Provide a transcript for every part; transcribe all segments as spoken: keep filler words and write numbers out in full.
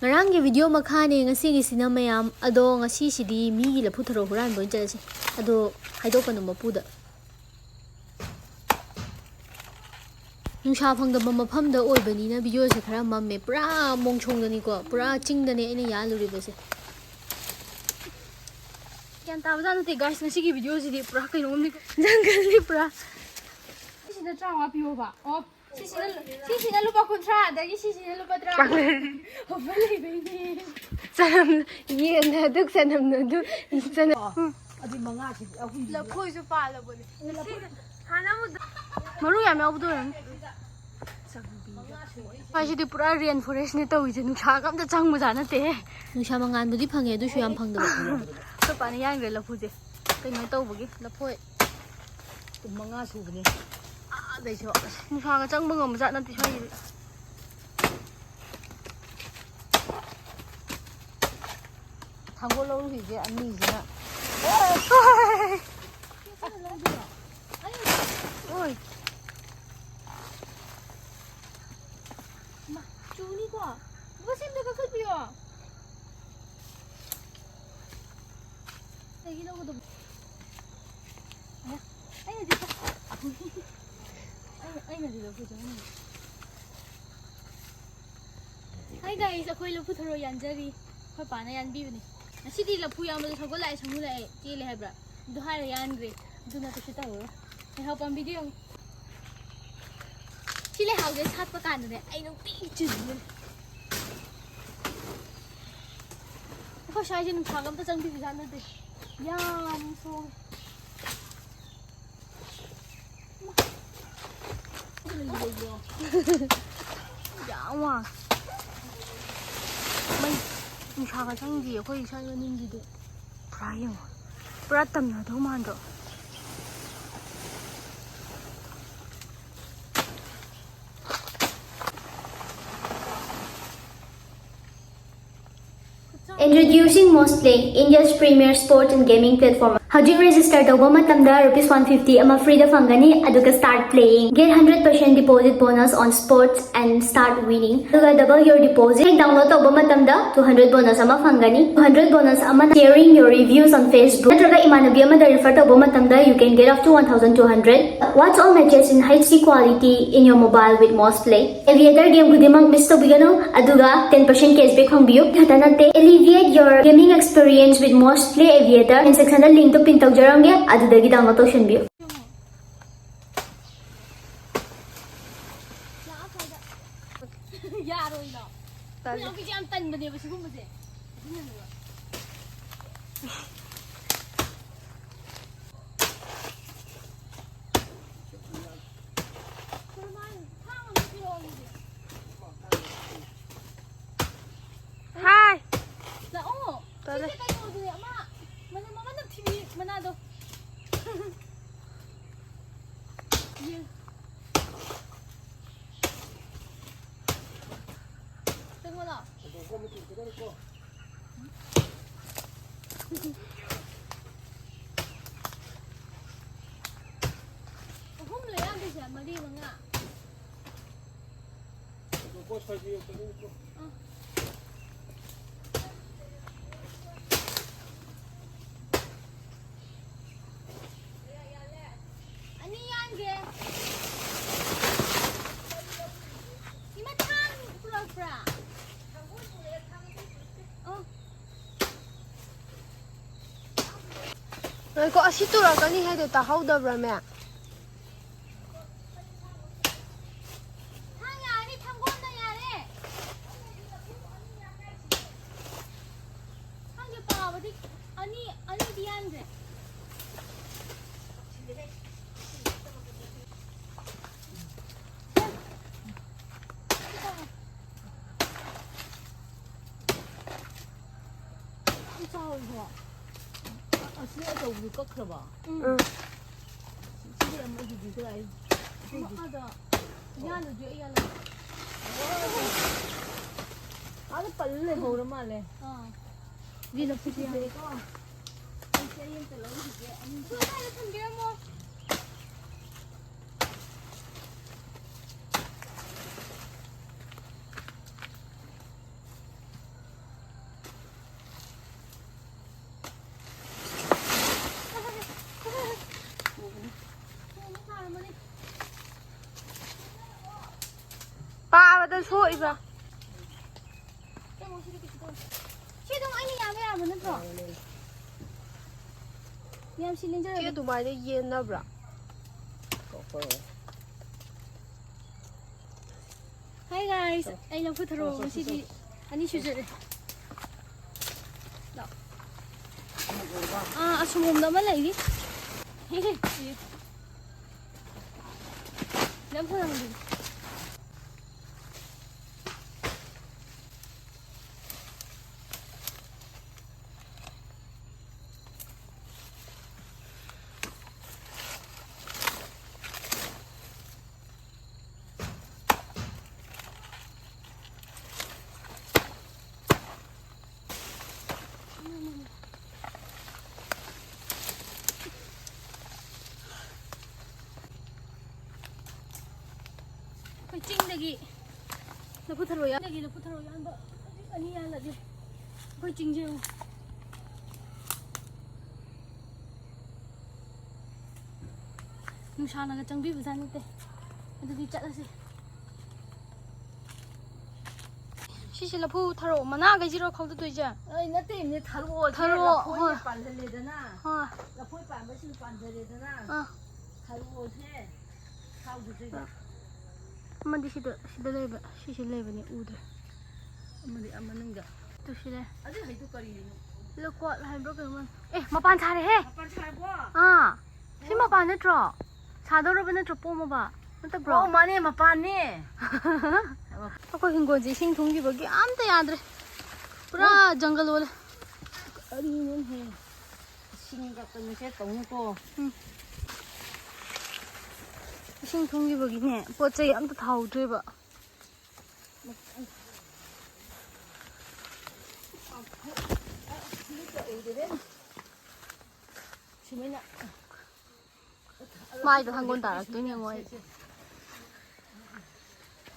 ꯉꯔꯥꯡꯒꯤ ꯚꯤꯗꯤꯑꯣ ꯃꯈꯥꯅꯦ ꯉꯁꯤꯒꯤꯁꯤꯅ ꯃꯌꯥꯝ꯫ ꯑꯗꯣ ꯉꯁꯤꯁꯤꯗꯤ ꯃꯤꯒꯤ ꯂꯐꯨ ꯊꯔꯣ ꯍꯨꯔꯥꯟꯕ ꯑꯣꯏꯅ ꯆꯠꯂꯁꯦ꯫ ꯑꯗꯣ ꯍꯥꯏꯗꯣꯛꯀꯅꯨ ꯃꯄꯨꯗ꯫ ꯅꯨꯡꯁꯥ ꯐꯪꯗꯕ ꯃꯐꯝꯗ ꯑꯣꯏꯕꯅꯤꯅ ꯚꯤꯗꯤꯑꯣꯁꯦ ꯈꯔ ꯃꯝꯃꯦ꯫ ꯄꯨꯔꯥ ꯃꯣꯡꯁꯣꯡꯗꯅꯤꯀꯣ, ꯄꯨꯔꯥ ꯆꯤꯡꯗꯅꯦ ꯑꯩꯅ ꯌꯥꯜꯂꯨꯔꯤꯕꯁꯦ꯫ ꯒ꯭ꯌꯥꯟ ꯇꯥꯕꯖꯥꯠ ꯅꯠꯇꯦ guys, ꯉꯁꯤꯒꯤ ꯚꯤꯗꯤꯑꯣꯁꯤꯗꯤ ꯄꯨꯔꯥ ꯀꯩꯅꯣꯝꯅꯤ꯫ ꯖꯪꯒꯜꯅꯤ ꯄꯨꯔꯥ꯫ ꯁꯤꯁꯤꯅ ꯇꯔꯥꯃꯉꯥ ꯄꯤꯌꯣꯕ꯫ ꯑꯣ, ꯁꯤꯁꯤꯅ, ꯁꯤꯁꯤꯅ ꯂꯨꯄꯥ ꯀꯨꯟꯊ꯭ꯔꯥ, ꯑꯗꯒꯤ ꯁꯤꯁꯤꯅ ꯂꯨꯄꯥ ꯇꯔꯥ꯫ ꯑꯣꯐꯔ ꯂꯩꯕꯩꯅꯦ꯫ ꯆꯅꯝ, ꯌꯦꯟꯅ ꯑꯗꯨꯛ, ꯆꯅꯝꯅ ꯑꯗꯨꯛ, ꯆꯅꯝ꯫ ꯑꯗꯨ ꯃꯉꯥꯁꯤꯗꯤ ꯑꯍꯨꯝ꯫ ꯂꯐꯣꯏꯁꯨ ꯄꯥꯜꯂꯕꯅꯦ꯫ ꯍꯥꯟꯅ ꯑꯃꯨꯛ ꯃꯔꯨ ꯌꯥꯝ ꯌꯥꯎꯕꯗꯣ ꯑꯣꯏꯔꯝꯅꯤ꯫ ꯍꯥꯏꯁꯤꯗꯤ ꯄꯨꯔꯥ rain forest ꯅꯦ ꯇꯧꯔꯤꯁꯦ, ꯅꯨꯡꯁꯥꯒ ꯑꯝꯇ ꯆꯪꯕꯖꯥꯠ ꯅꯠꯇꯦꯍꯦ꯫ ꯅꯨꯡꯁꯥ ꯃꯉꯥꯜꯕꯨꯗꯤ ꯐꯪꯉꯦ, ꯑꯗꯨꯁꯨ ꯌꯥꯝ ꯐꯪꯗꯕ꯫ ꯑꯩꯈꯣꯏ ꯄꯥꯅ ꯌꯥꯟꯈ꯭ꯔꯦ ꯂꯐꯨꯁꯦ, ꯀꯩꯅꯣ ꯇꯧꯕꯒꯤ ꯂꯐꯣꯏ꯫ ꯀꯨꯟ ꯃꯉꯥ ꯁꯨꯕꯅꯦ꯫ ꯑꯥꯗꯩꯁꯨ꯫ ꯅꯨꯡꯁꯥꯒ ꯆꯪꯕ ꯉꯝꯕꯖꯥꯠ ꯅꯠꯇꯦ ꯁ꯭ꯋꯥꯏꯁꯤꯗꯤ꯫ ꯊꯥꯡꯒꯣꯜ ꯂꯧꯔꯨꯈꯤꯒꯦ ꯑꯅꯤꯁꯤꯅ꯫ ꯑꯣꯏ꯫ ꯃꯥ, ꯆꯨꯅꯤꯀꯣ? ꯕꯕꯥ, ꯁꯤ ꯑꯝꯇ ꯀꯛꯊꯠꯄꯤꯌꯣ꯫ ꯑꯩꯒꯤ ꯂꯧꯒꯗꯕ꯫ ꯑꯌꯥ, ꯑꯩꯅꯗꯤ ꯀꯛ-, ꯑꯩꯅ, ꯑꯩꯅꯗꯤ ꯂꯧꯒꯗꯕꯅꯤ꯫ Hi guys, ꯑꯩꯈꯣꯏ ꯂꯐꯨ ꯊꯔꯣ ꯌꯥꯟꯖꯔꯤ꯫ ꯑꯩꯈꯣꯏ ꯄꯥꯅ ꯌꯥꯟꯕꯤꯕꯅꯤ꯫ ꯉꯁꯤꯗꯤ ꯂꯐꯨ ꯌꯥꯟꯕꯗ ꯁꯒꯣꯜ ꯂꯥꯛꯑꯦ, ꯁꯃꯨ ꯂꯥꯛꯑꯦ, ꯆꯦꯜꯂꯦ ꯍꯥꯏꯕ꯭ꯔꯥ? ꯑꯗꯨ ꯍꯥꯏꯔ ꯌꯥꯟꯈ꯭ꯔꯦ꯫ ꯑꯗꯨꯅ ꯀꯩꯁꯨ ꯇꯧꯔꯔꯣꯏ꯫ ꯂꯩꯍꯥꯎ ꯄꯥꯝꯕꯤꯗꯨ ꯌꯦꯡꯉꯨ꯫ ꯁꯤ ꯂꯩꯍꯥꯎꯁꯦ ꯁꯥꯠꯄ ꯀꯥꯟꯗꯅꯦ ꯑꯩ ꯅꯨꯡꯇꯤꯒꯤ ꯆꯤꯟꯗꯣꯏꯅꯦ꯫ ꯑꯩꯈꯣꯏ ꯁ꯭ꯋꯥꯏꯁꯦ ꯅꯨꯡꯁꯥꯒ ꯑꯝꯇ ꯆꯪꯕꯤꯕꯖꯥꯠ ꯅꯠꯇꯦ꯫ ꯌꯥꯝ ꯁꯣꯡꯉꯦ꯫ ꯌꯥꯝ ꯋꯥꯡ꯫ ꯃꯩ ꯅꯨꯡꯁꯥꯒ ꯆꯪꯗꯤꯌꯦ ꯑꯩꯈꯣꯏ ꯁ꯭ꯋꯥꯏ ꯃꯅꯤꯡꯒꯤꯗꯤ꯫ ꯄꯨꯔꯥ ꯌꯦꯡꯉꯣ꯫ ꯄꯨꯔꯥ ꯇꯝꯅꯗꯧ ꯃꯥꯟꯗ꯭ꯔꯣ? Introducing Moz Play, India's premier sports and gaming platform. ꯍꯧꯖꯤꯛ register ꯇꯧꯕ ꯃꯇꯝꯗ rupees one fifty ꯑꯃ free ꯗ ꯐꯪꯒꯅꯤ, ꯑꯗꯨꯒ start playing, get hundred percent deposit bonus on sports and start winning, ꯑꯗꯨꯒ double your deposit꯫ ꯍꯦꯛ download ꯇꯧꯕ ꯃꯇꯝꯗ two hundred bonus ꯑꯃ ꯐꯪꯒꯅꯤ꯫ Two hundred bonus ꯑꯃꯅ sharing your reviews on Facebook ꯅꯠꯇ꯭ꯔꯒ ꯏꯃꯥꯟꯅꯕꯤ ꯑꯃꯗ refer ꯇꯧꯕ ꯃꯇꯝꯗ you can get up to one thousand two hundred. Watch all matches in H D quality in your mobile with Moz Play. Aviator game ꯈꯨꯗꯤꯡꯃꯛ miss ꯇꯧꯕꯤꯒꯅꯨ, ꯑꯗꯨꯒ ten percent cashback ꯐꯪꯕꯤꯌꯨ꯫ ꯈꯛꯇ ꯅꯠꯇꯦ, elevate your gaming experience with Moz Play Aviator. Comment section the link two pin ꯇꯧꯖꯔꯝꯒꯦ, ꯑꯗꯨꯗꯒꯤ download ꯇꯧꯁꯟꯕꯤꯌꯨ꯫ ꯌꯥꯔꯣꯏꯅ꯫ ꯇꯜꯂꯦ꯫ ꯏꯅꯥꯎꯄꯤꯁꯦ ꯌꯥꯝ ꯇꯟꯕꯅꯦꯕ ꯁꯤꯒꯨꯝꯕꯁꯦ꯫ ꯑꯗꯨꯅꯅꯦꯕ꯫ ꯍꯥꯏ꯫ ꯂꯥꯛꯑꯣ꯫ ꯇꯜꯂꯦ꯫ ꯁꯤꯁꯦ ꯀꯩꯅꯣꯗꯨꯅꯦ, ꯑꯃ ꯃꯅꯝ ꯑꯃ ꯅꯝꯊꯤꯕꯤ ꯃꯅꯥꯗꯣ꯫ ꯌꯦꯡ꯫ ꯆꯪꯉꯣ ꯂꯥꯎ꯫ ꯑꯍꯨꯝ ꯂꯩ ꯌꯥꯗꯣꯏꯁꯦ, ꯃꯔꯤ ꯃꯉꯥ꯫ ꯑꯅꯤ ꯌꯥꯟꯒꯦ꯫ ꯏꯃꯥ, ꯊꯥꯡ ꯄꯨꯔꯛꯄ꯭ꯔꯥ? ꯑꯣ꯫ ꯉꯥꯏꯈꯣ, ꯑꯁꯤ ꯇꯨꯔꯛꯀꯅꯤ ꯍꯥꯏꯗꯣ ꯇꯥꯍꯧꯗꯕ꯭ꯔꯥꯃꯦ? ꯊꯥꯡ ꯌꯥꯔꯅꯤ, ꯊꯥꯡꯒꯣꯟꯅ ꯌꯥꯔꯦ꯫ ꯈꯪꯗꯦ, ꯄꯥꯕꯗꯤ ꯑꯅꯤ, ꯑꯅꯤꯗꯤ ꯌꯥꯟꯈ꯭ꯔꯦ꯫ ꯌꯥꯝ ꯆꯥꯎꯋꯤꯀꯣ꯫ ꯑ-, ꯑꯁꯤ ꯑꯆꯧꯕꯗꯨ ꯀꯛꯈ꯭ꯔꯕꯣ? ꯎꯝ꯫ ꯁꯤꯗꯤ ꯑꯃꯗꯨꯗꯤ ꯀꯗꯥꯏ? ꯑꯃ ꯑꯥꯗ ꯌꯥꯜꯂꯨꯁꯦ, ꯑꯩ ꯌꯥꯜꯂꯒꯦ꯫ ꯑꯥꯗ ꯄꯜ ꯂꯩꯍꯧꯔ ꯃꯥꯜꯂꯦ꯫ ꯑꯥ꯫ ꯁꯤꯗꯤ ꯂꯧꯊꯣꯛꯄ ꯌꯥꯔꯦ꯫ ꯐꯖꯩꯀꯣ꯫ ꯑꯩ ꯑꯝꯇ ꯂꯧꯈꯤꯒꯦ, ꯑꯅꯤ꯫ ꯑꯗꯨ ꯑꯗꯥꯏꯗ ꯊꯝꯕꯤꯔꯝꯃꯣ꯫ ꯄꯥꯕꯗ ꯁꯣꯛꯏꯕ꯫ ꯁꯤ ꯑꯗꯨꯝ ꯑꯩꯅ ꯌꯥꯕ ꯌꯥꯕ ꯅꯠꯇ꯭ꯔꯣ? ꯌꯥꯝ ꯁꯤ ꯆꯦ ꯂꯦꯡꯖꯔꯒꯦ꯫ ꯑꯗꯨꯃꯥꯏꯅ ꯌꯦꯟꯅꯕ꯭ꯔꯥ? Hi guys, ꯑꯩ ꯂꯐꯨ ꯊꯔꯣ ꯉꯁꯤꯗꯤ ꯑꯅꯤ ꯁꯨꯖꯔꯦ꯫ ꯂꯥꯛꯑꯣ꯫ ꯑꯥ, ꯑꯁꯣꯝꯂꯣꯝꯗ ꯑꯃ ꯂꯩꯔꯤ꯫ ꯂꯐꯨ ꯊꯔꯣꯗꯨꯗꯤ꯫ ꯑꯩꯈꯣꯏ ꯆꯤꯡꯗꯒꯤ ꯂꯐꯨ ꯊꯔꯣ ꯌꯥꯟ-, ꯆꯤꯡꯗꯒꯤ ꯂꯐꯨ ꯊꯔꯣ ꯌꯥꯟꯕ ꯑꯅꯤ ꯌꯥꯜꯂꯗꯤ ꯑꯩꯈꯣꯏ ꯆꯤꯡꯁꯦ ꯌꯦꯡꯉꯨ꯫ ꯅꯨꯡꯁꯥꯅꯒ ꯆꯪꯕꯤꯕꯖꯥꯠ ꯅꯠꯇꯦ꯫ ꯑꯗꯨꯗꯤ ꯆꯠꯂꯁꯤ꯫ ꯁꯤꯁꯦ ꯂꯐꯨ ꯊꯔꯣ ꯃꯅꯥꯈꯩꯁꯤꯔꯣ ꯈꯥꯎꯗꯠꯇꯣꯏꯁꯦ? ꯑꯩ ꯅꯠꯇꯦ, ꯊꯔꯣꯁꯦ ꯊꯔꯣ, ꯂꯐꯣꯏꯅ ꯍꯣꯏ꯫ ꯄꯥꯜꯍꯜꯂꯦꯗꯅ꯫ ꯑꯥ꯫ ꯂꯐꯣꯏ ꯄꯥꯟꯕꯁꯤꯡ ꯄꯥꯟꯖꯔꯦꯗꯅ꯫ ꯑꯥ꯫ ꯊꯔꯣꯁꯦ ꯈꯥꯎꯗꯗꯣꯏꯕ꯫ ꯑꯥ꯫ ꯑꯃꯗꯤ ꯁꯤꯗ, ꯁꯤꯗ ꯂꯩꯕ, ꯁꯤꯁꯤ ꯂꯩꯕꯅꯦ, ꯎꯗ꯭ꯔꯦ꯫ ꯑꯃꯗꯤ ꯑꯥ ꯃꯅꯨꯡꯗ꯫ ꯇꯨ ꯁꯤ ꯂꯩ꯫ ꯑꯗꯨ ꯍꯩꯗꯨ ꯀꯔꯤꯅꯣ? ꯂꯣꯀꯣꯠ ꯍꯥꯏꯕ꯭ꯔꯥ ꯀꯩꯅꯣ? ꯑꯦ, ꯃꯄꯥꯟ ꯁꯥꯔꯦꯍꯦ! ꯃꯄꯥꯟ ꯁꯥꯔꯕꯣ? ꯑꯥ꯫ ꯁꯤ ꯃꯄꯥꯟ ꯅꯠꯇ꯭ꯔꯣ? ꯁꯥꯗꯧꯔꯕ ꯅꯠꯇ꯭ꯔꯣ ꯄꯣꯝꯃꯕ? ꯅꯠꯇꯕ꯭ꯔꯣ? ꯑꯣ, ꯃꯥꯅꯦ, ꯃꯄꯥꯟꯅꯦ꯫ ꯑꯩꯈꯣꯏ ꯍꯤꯡꯒꯣꯜꯁꯦ ꯏꯁꯤꯡ ꯊꯨꯝꯈꯤꯕꯒꯤ ꯑꯝꯇ ꯌꯥꯗ꯭ꯔꯦ꯫ ꯄꯨꯔꯥ ꯖꯪꯒꯜ ꯑꯣꯜꯂꯦ꯫ ꯀꯔꯤꯅꯣꯅꯦꯍꯦ? ꯏꯁꯤꯡꯒ ꯀꯩꯅꯣꯁꯦ ꯇꯧꯅꯨꯀꯣ꯫ ꯎꯝ꯫ ꯏꯁꯤꯡ ꯊꯨꯝꯈꯤꯕꯒꯤꯅꯦ, ꯄꯣꯠ ꯆꯩ ꯑꯝꯇ ꯊꯥꯍꯧꯗ꯭ꯔꯦꯕ꯫ ꯁꯨꯃꯥꯏꯅ ꯃꯥꯏꯗꯣ ꯍꯪꯒꯣꯟ ꯇꯥꯔꯛꯇꯣꯏꯅꯦ ꯃꯣꯏ꯫ ꯁꯦ, ꯁꯦ꯫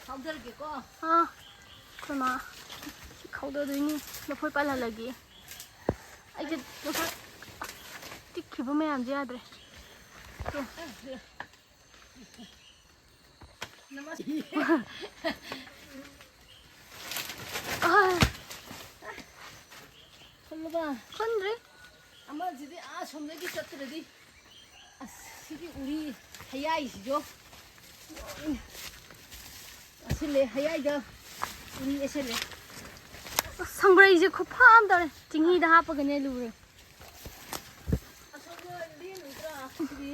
ꯈꯥꯎꯗꯔꯒꯦꯀꯣ꯫ ꯑꯥ, ꯑꯩꯈꯣꯏ ꯃꯥ ꯁꯤ ꯈꯥꯎꯗꯗꯣꯏꯅꯤ꯫ ꯂꯐꯣꯏ ꯄꯥꯜꯍꯜꯂꯒꯦ꯫ ꯑꯩꯁꯦ ꯂꯐꯣꯏ ꯇꯤꯛꯈꯤꯕ ꯃꯌꯥꯝꯁꯦ ꯌꯥꯗ꯭ꯔꯦ꯫ ꯈꯨꯜꯂꯕ? ꯈꯨꯟꯗ꯭ꯔꯤ꯫ ꯑꯃꯁꯤꯗꯤ ꯑꯥ ꯁꯣꯝꯗꯒꯤ ꯆꯠꯇ꯭ꯔꯗꯤ꯫ ꯑꯁ, ꯁꯤꯒꯤ ꯎꯔꯤ ꯍꯌꯥꯏꯁꯤꯁꯨ ꯂꯣꯏꯅ ꯑꯁꯤꯜꯂꯦ, ꯍꯌꯥꯏꯗ ꯎꯔꯤ ꯑꯁꯤꯜꯂꯦ꯫ ꯑꯁ, ꯁꯪꯕ꯭ꯔꯩꯁꯦ ꯈꯨꯐ ꯑꯃ ꯇꯧꯔꯦ꯫ ꯆꯤꯡꯍꯤꯗ ꯍꯥꯞꯄꯒꯅꯦ ꯂꯨꯔꯦ꯫ ꯑꯁꯣꯝꯗ ꯂꯦꯝꯃꯤꯗ꯭ꯔꯥ? ꯁꯤꯗꯤ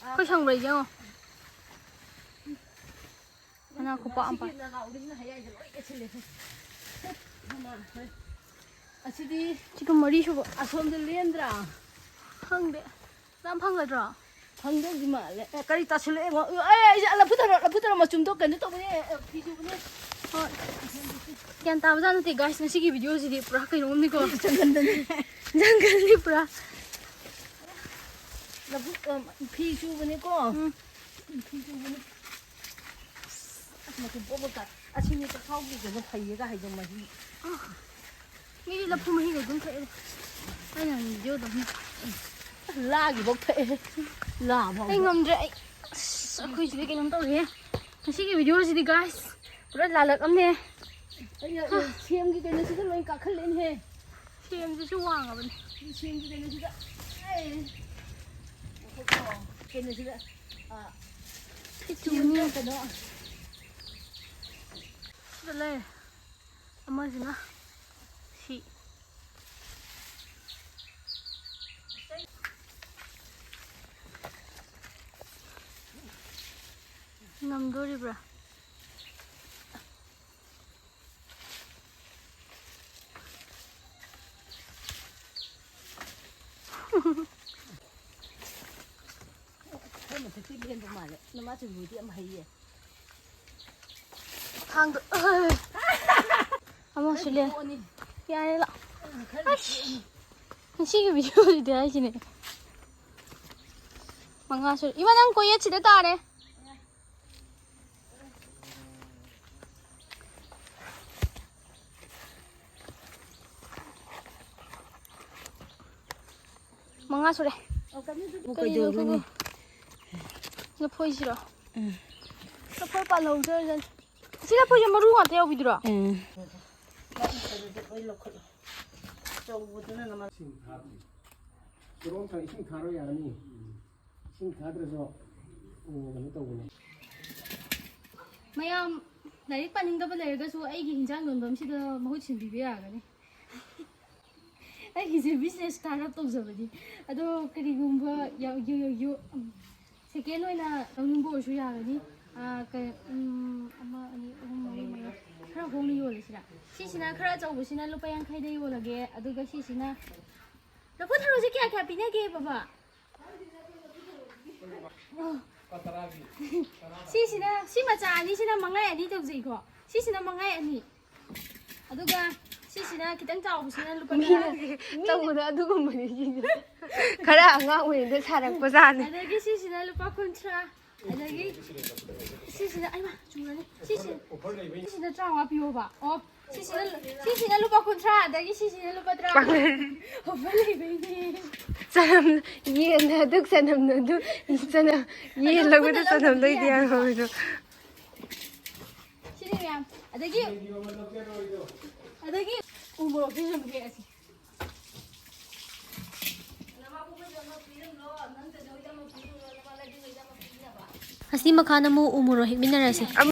ꯑꯩꯈꯣꯏ ꯁꯪꯕ꯭ꯔꯩꯁꯦ ꯌꯦꯡꯉꯣ꯫ ꯃꯅꯥ ꯈꯨꯄꯥꯛ ꯑꯃ ꯄꯥꯜꯂꯦ꯫ ꯁꯤꯒꯤ ꯅꯒꯥꯎꯗꯁꯤꯅ ꯍꯌꯥꯏꯁꯦ ꯂꯣꯏ ꯀꯦꯁꯤꯜꯂꯦ꯫ ꯃꯃꯥ, ꯍꯣꯏ꯫ ꯑꯁꯤꯗꯤ ꯁꯤꯒ ꯃꯔꯤ ꯁꯨꯕ꯫ ꯑꯁꯣꯝꯗ ꯂꯦꯟꯗ꯭ꯔꯥ? ꯈꯪꯗꯦ꯫ ꯌꯥꯝ ꯐꯪꯒꯗ꯭ꯔꯣ? ꯐꯪꯗꯧꯗꯤ ꯃꯥꯜꯂꯦ꯫ ꯑꯦ, ꯀꯔꯤ ꯇꯥꯁꯤꯜꯂꯛꯑꯦ? ꯉꯣ-, ꯑꯦ, ꯑꯩ, ꯑꯩ, ꯂꯐꯨ ꯊꯔꯣ, ꯂꯐꯨ ꯊꯔꯣ ꯃꯆꯨꯝꯗꯣ ꯀꯩꯅꯣ ꯇꯧꯕꯅꯦ, ꯑꯦ, ꯐꯤ ꯁꯨꯕꯅꯦ꯫ ꯍꯣꯏ꯫ ꯒ꯭ꯌꯥꯟ ꯇꯥꯕꯖꯥꯠ ꯅꯠꯇꯦ, guys꯫ ꯉꯁꯤꯒꯤ video ꯁꯤꯗꯤ ꯄꯨꯔꯥ ꯀꯩꯅꯣꯝꯅꯤꯀꯣ꯫ ꯖꯪꯒꯜꯗꯅꯦ꯫ ꯖꯪꯒꯜꯅꯤ ꯄꯨꯔꯥ꯫ ꯂꯕꯨꯛ, ꯑ, ꯐꯤ ꯁꯨꯕꯅꯤꯀꯣ꯫ ꯎꯝ꯫ ꯐꯤ ꯁꯨꯕꯅꯤ꯫ ꯑꯁ, ꯃꯆꯨꯝ ꯄꯣꯞ ꯄꯣꯞ ꯇꯥꯏ꯫ ꯑꯁꯤꯅꯤ ꯆꯈꯥꯎꯒꯤ ꯀꯩꯅꯣ ꯐꯩꯌꯦꯒ ꯍꯥꯏꯗꯣ, ꯃꯍꯤ꯫ ꯃꯤꯗꯤ ꯂꯐꯨ ꯃꯍꯤꯒ ꯑꯗꯨꯝ ꯊꯛꯑꯦ꯫ ꯑꯩꯅ video ꯗ ꯑꯗꯨꯝ꯫ ꯂꯥꯒꯤꯐꯥꯎ ꯊꯛꯑꯦ꯫ ꯂꯥ ꯐꯥꯎ꯫ ꯑꯩ ꯉꯝꯗ꯭ꯔꯦ, ꯑꯩ꯫ ꯑꯁ, ꯑꯩꯈꯣꯏ ꯁꯤꯗꯤ ꯀꯩꯅꯣꯝ ꯇꯧꯔꯦꯍꯦ꯫ ꯉꯁꯤꯒꯤ video ꯁꯤꯗꯤ, guys, ꯄꯨꯔꯥ ꯂꯥꯂꯛ ꯑꯃꯅꯦ꯫ ꯑꯩ, ꯑꯩ ꯁꯦꯝꯒꯤ ꯀꯩꯅꯣꯁꯤꯗ ꯂꯣꯏ ꯀꯥꯈꯠꯂꯦꯅꯦꯍꯦ꯫ ꯁꯦꯝꯁꯤꯁꯨ ꯋꯥꯡꯉꯕꯅꯦ꯫ ꯁꯦꯝꯒꯤ ꯀꯩꯅꯣꯁꯤꯗ, ꯑꯦ, ꯉꯥꯏꯈꯣꯀꯣ, ꯀꯩꯅꯣꯁꯤꯗ, ꯑ, ꯐꯤꯇꯨꯅꯤ꯫ ꯁꯦꯝꯗ ꯀꯩꯅꯣ꯫ ꯁꯤꯗ ꯂꯩꯔꯦ꯫ ꯑꯃꯁꯤꯅ ꯁꯤ꯫ ꯉꯝꯗꯣꯔꯤꯕ꯭ꯔꯥ? ꯈꯔ ꯃꯊꯛꯇꯤ ꯂꯦꯟꯕ ꯃꯥꯜꯂꯦ꯫ ꯅꯃꯥ ꯆꯨꯝꯕꯨꯗꯤ ꯌꯥꯝ ꯍꯩꯌꯦ꯫ ꯊꯥꯡꯗꯣ-, ꯑꯃꯁꯨ ꯂꯦꯟ-, ꯌꯥꯔꯦ, ꯂꯥꯛꯑꯣ꯫ ꯈꯔꯗꯤ ꯑꯁ! ꯊꯣꯛꯑꯅꯤ꯫ ꯉꯁꯤꯒꯤ video ꯁꯤꯗꯤ ꯍꯥꯏꯁꯤꯅꯦ꯫ ꯃꯉꯥ ꯁꯨꯔꯦ꯫ ꯏꯃꯥ, ꯅꯪ ꯀꯣꯌꯦꯠꯁꯤꯗ ꯇꯥꯔꯦ꯫ ꯃꯉꯥ ꯁꯨꯔꯦ꯫ ꯑꯣ, ꯀꯔꯤꯅꯣ ꯀꯩꯗꯧꯗꯣꯏꯅꯣ? ꯈꯪꯗꯦ꯫ ꯂꯐꯣꯏꯁꯤꯔꯣ? ꯎꯝ꯫ ꯂꯐꯣꯏ ꯄꯥꯜꯍꯧꯗ꯭ꯔꯦ꯫ ꯑꯁꯤ ꯂꯐꯣꯏꯁꯦ ꯃꯔꯨ ꯉꯥꯛꯇ ꯌꯥꯎꯕꯤꯗꯨꯔꯣ? ꯎꯝ꯫ ꯆꯧꯕꯗꯨꯅ ꯅꯃ- ꯏꯁꯤꯡ ꯊꯥꯗ꯭ꯔꯤ꯫ ꯀꯤꯍꯣꯝ ꯊꯥ-, ꯏꯁꯤꯡ ꯊꯥꯔꯣ ꯌꯥꯔꯅꯤ꯫ ꯏꯁꯤꯡ ꯊꯥꯗ꯭ꯔꯁꯨ, ꯎꯝ, ꯀꯩꯅꯣ ꯇꯧꯕꯅꯦ꯫ ꯃꯌꯥꯝ ꯂꯥꯏꯔꯤꯛ ꯄꯥꯅꯤꯡꯗꯕ ꯂꯩꯔꯒꯁꯨ ꯑꯩꯒꯤ ꯍꯤꯟꯖꯥꯡ ꯌꯣꯟꯐꯝꯁꯤꯗ ꯃꯍꯨꯠ ꯁꯤꯟꯕꯤꯕ ꯌꯥꯒꯅꯤ꯫ ꯑꯩꯒꯤꯁꯦ business startup ꯇꯧꯖꯕꯅꯤ꯫ ꯑꯗꯣ ꯀꯔꯤꯒꯨꯝꯕ ꯌꯥ-, ꯌꯨ-, ꯌꯨ-, ꯌꯨ-, ꯎꯝ, second ꯑꯣꯏꯅ ꯂꯧꯅꯤꯡꯕ ꯑꯣꯏꯔꯁꯨ ꯌꯥꯒꯅꯤ꯫ ꯑꯥ, ꯀꯩ-, ꯎꯝ, ꯑꯃ, ꯑꯅꯤ, ꯑꯍꯨꯝ, ꯃꯔꯤ, ꯃꯉꯥ꯫ ꯈꯔ ꯍꯣꯡꯅ ꯌꯣꯜꯂꯁꯤꯔꯥ? ꯁꯤꯁꯤꯅ ꯈꯔ ꯑꯆꯧꯕꯁꯤꯅ ꯂꯨꯄꯥ ꯌꯥꯡꯈꯩꯗ ꯌꯣꯜꯂꯒꯦ, ꯑꯗꯨꯒ ꯁꯤꯁꯤꯅ, ꯂꯐꯨ ꯊꯔꯣꯁꯦ ꯀꯌꯥ ꯀꯌꯥ ꯄꯤꯅꯒꯦ, ꯕꯕꯥ? ꯑꯣ꯫ ꯁꯤꯁꯤꯅ, ꯁꯤ ꯃꯆꯥ ꯑꯅꯤꯁꯤꯅ ꯃꯉꯥꯏ ꯑꯅꯤ ꯇꯧꯖꯩꯀꯣ꯫ ꯁꯤꯁꯤꯅ ꯃꯉꯥꯏ ꯑꯅꯤ꯫ ꯑꯗꯨꯒ ꯁꯤꯁꯤꯅ ꯈꯤꯇꯪ ꯆꯥꯎꯕꯁꯤꯅ ꯂꯨꯄꯥ ꯇꯔꯥ꯫ ꯃꯤꯅ ꯇꯧꯕꯗꯣ ꯑꯗꯨꯒꯨꯝꯕꯅꯤ ꯁꯤꯁꯦ꯫ ꯈꯔ ꯑꯉꯥꯡ ꯑꯣꯏꯔꯤꯉꯩꯗ ꯁꯥꯔꯛꯄꯖꯥꯠꯅꯤ꯫ ꯑꯗꯒꯤ ꯁꯤꯁꯤꯅ ꯂꯨꯄꯥ ꯀꯨꯟꯊ꯭ꯔꯥ꯫ ꯑꯗꯒꯤ ꯁꯤꯁꯤꯅ, ꯑꯩꯃ, ꯆꯨꯔꯅꯤ꯫ ꯁꯤꯁꯤ-, ꯁꯤꯁꯤꯅ ꯇꯔꯥꯃꯉꯥ ꯄꯤꯌꯣꯕ꯫ ꯑꯣ, ꯁꯤꯁꯤꯅ, ꯁꯤꯁꯤꯅ ꯂꯨꯄꯥ ꯀꯨꯟꯊ꯭ꯔꯥ, ꯑꯗꯒꯤ ꯁꯤꯁꯤꯅ ꯂꯨꯄꯥ ꯇꯔꯥ꯫ Offer ꯂꯩꯕꯩꯅꯦ꯫ ꯆꯅꯝ, ꯌꯦꯟꯅ ꯑꯗꯨꯛ, ꯆꯅꯝꯅ ꯑꯗꯨ, ꯆꯅꯝ, ꯌꯦꯟ ꯑꯗꯨ ꯂꯧꯕꯗ ꯄꯨꯟꯅ ꯆꯅꯝ ꯂꯧꯗ꯭ꯔꯗꯤ ꯂꯩꯗꯤ ꯌꯥꯗꯦꯀꯣ꯫ ꯌꯥꯔꯣꯏꯗꯣ꯫ ꯁꯤꯅꯦ ꯃꯌꯥꯝ꯫ ꯑꯗꯒꯤ, ꯑꯗꯒꯤ ꯎ ꯃꯣꯔꯣꯛꯁꯦ ꯁꯨꯝ ꯍꯦꯛꯑꯁꯤ꯫ ꯑꯁꯤ ꯃꯈꯥꯗ ꯑꯃꯨꯛ ꯎ ꯃꯣꯔꯣꯛ ꯍꯦꯛꯃꯤꯟꯅꯔꯁꯤ꯫